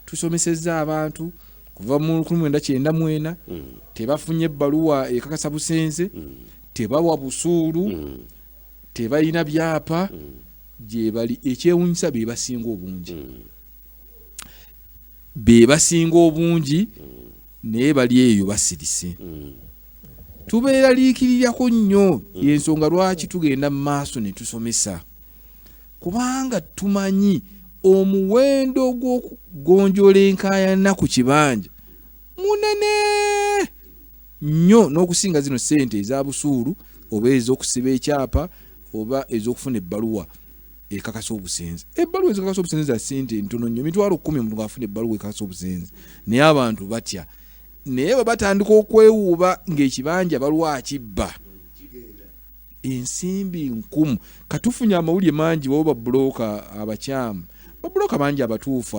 Tusomesezza abantu kuva mu 1994, tebafunye ebbaluwa ekakasa busenze, tebawa busuulu, tebalina byapa gye bali. Ekyewunyisa, be basinga obungi, be basinga obungi, naye bali eyo basirise. Tubeeraliikirirako nnyo. Yensonga lwaki tugenda mu maaso ne tusomesa, kubanga tumanyi omuwendo gw'okugonjoola enkaayana ku kibanja munene nnyo n'okusinga zino ssente eza busuulu oba ez'okusiba ekyapa oba ez'okufuna ebbaluwa ekakasa obusenze. Ebbaluwa ezikakasa obusenze za ssente ntono nnyo, 100,000 omuntu ng'afuna ebbaluwa ekakasa obusenze. Naye abantu batya, naye bwe batandika okwewuuba ng'ekibanja balwakibba ensimbi nkumu. Katufunye amawulire mangi, wabo babulooka abakyamu, babulooka bangi abatuufu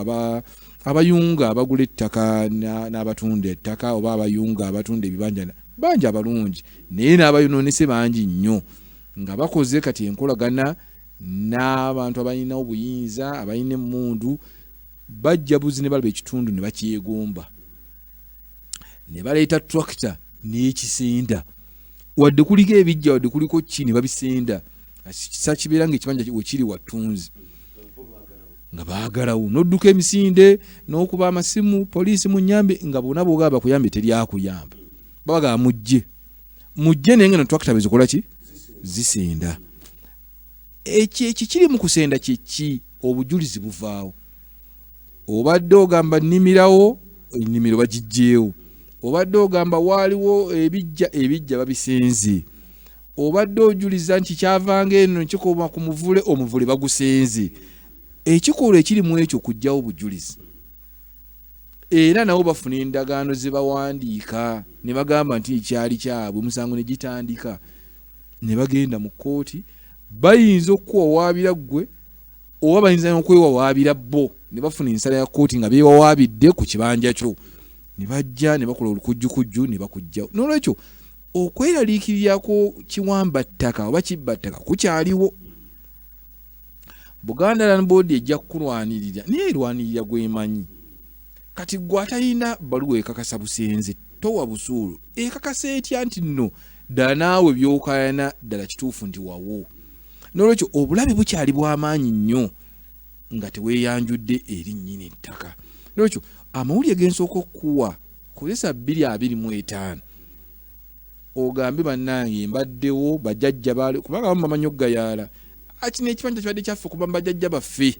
abayunga abagula ettaka n'abatunda ettaka oba abayunga abatunda ebibanja bangi abalungi, naye n'abayonoonese bangi nnyo nga bakoze kati enkolagana n'abantu abalina obuyinza, abalina emmundu. Bajja buzi ne balaba ekitundu ne bakyegomba ne baleeta tractor n'ekisenda, wadde kuliko ebijja, wadde kuliko ki, ne babisenda. Kisa kibeera nga ekibanja wekiri wattunzi nga baagalawo, n'odduka emisinde n'okuba amasimu, "Poliisi, munyambe," nga bonna bwogaba bakuyambe, teryakuyamba. Babagamba, "Mujje, mujje," naye nga no tractor bezikola ki? Zisenda. Ekyo ekikiri mu kusenda kyeki? Obujulizi buvaawo. Obadde ogamba nnimirawo, ennimiro bagijjeewo. Obadde ogamba waaliwo ebijja, ebijja babisenze. Obadde ojuliza nti kyavanga eno nekikoma ku muvule, omuvule bagusenze. Ekikolwa ekiri mu ekyo kujjawo obujulizi. Era nabo bafuna endagaano ze bawandiika ne bagamba nti ekyali kyabwe. Omusango ne gitandika ne bagenda mu kkooti. Bayinza okukuwawaabira ggwe oba bayinza n'okwewawaabira bo, ne bafuna ensala ya kkooti nga beewawaabidde ku kibanja kyo, ne bajja ne bakola olukujjukujju ne bakugjawo. N'olwekyo okweraliikirirako kiwamba ttaka oba kibba ttaka kukyaliwo. Buganda Land Board ejja kukulwanirira, naye erwanirira gwemanyi. Kati gwe atalina bbaluwa ekakasa busenze, towa busuulu, ekakasa etya nti nno ddala naawe byokayana ddala kituufu nti wawo? N'olwekyo obulabe bukyali bw'amaanyi nnyo nga teweeyanjudde eri nnyini ettaka. N'olwekyo amawulire gensooka okukuwa, kozesa 2025, ogambe, "Bannange, mbaddewo, bajjajja baali," kubanga abamu bamanyi okugayaala akino, "Ekibanja kibadde kyaffe kuva mu bajjajja baffe,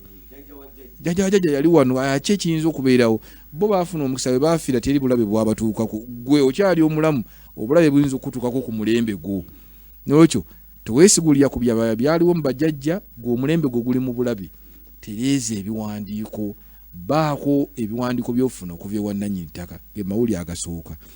jjajja wa jjajja yali wano." Aki ekiyinza okubeerawo? Bo baafuna omukisa, bwe baafiira teri bulabe bwabatuukako. Gwe okyali omulamu, obulabe buyinza okutuukako ku mulembe gwo. Nolwekyo teweesigulira ku byabaya byaliwo mu bajjajja. Gwe omulembe gwo guli mu bulabe. Tereeza ebiwandiiko, baako ebiwandiiko byofuna okuva ewa nannyini ttaka. Ge mawulire agasooka.